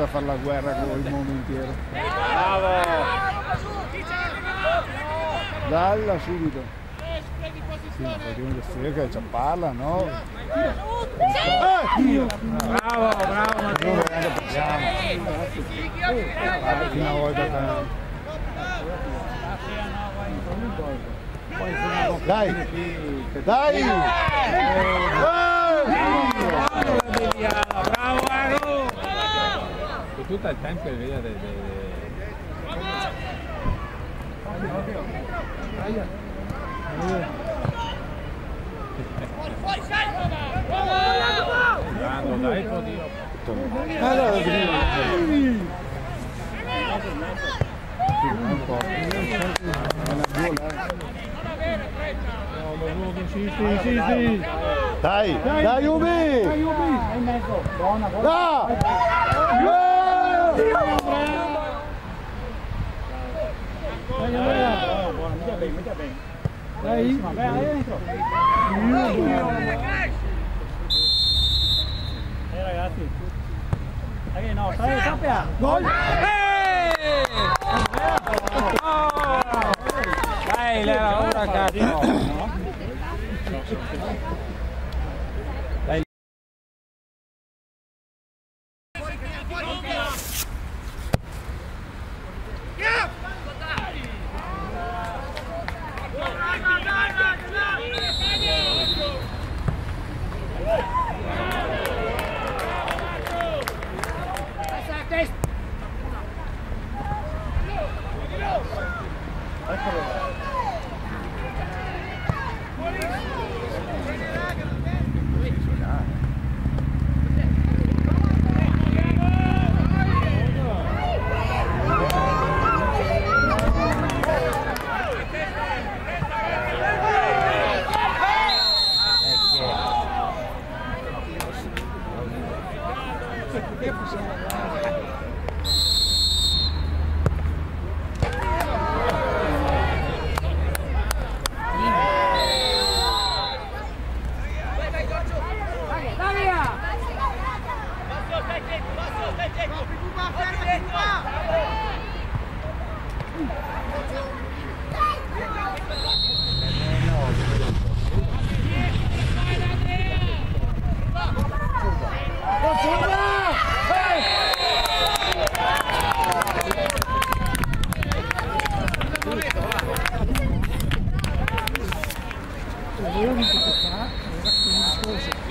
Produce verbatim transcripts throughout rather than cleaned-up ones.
A far la guera co el mondo intiero. Bravo! Dalla subito. Sì, ma praticamente se vede che ciaparla, no? Eh! Bravo, bravo, Matteo. Noi neanche pensiamo. Una volta che Dai! Dai! Eh! Bravo, Aro! E tuto el tempo el vede de, de, de... Dai, po' Dio. Allora, sì, sì, sì, sì. Dai, dai, Ubi! Dai, Ubi! Là! Dai, Ubi! Dai, vai dentro. Eh, ragazzi. Dai, no, stai, stai. Gol! Eh! Dai, l'era ora, cazzo. Dai.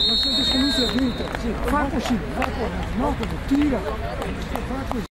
Ma se te scominci a vincere, sì, fa così, va qua, no, così, tira, fa così.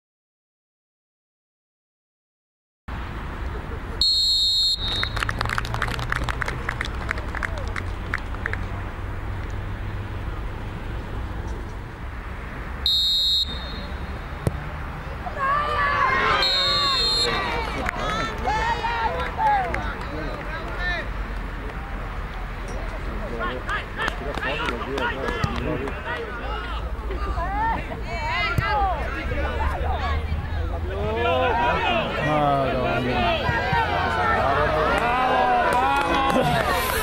Madonna.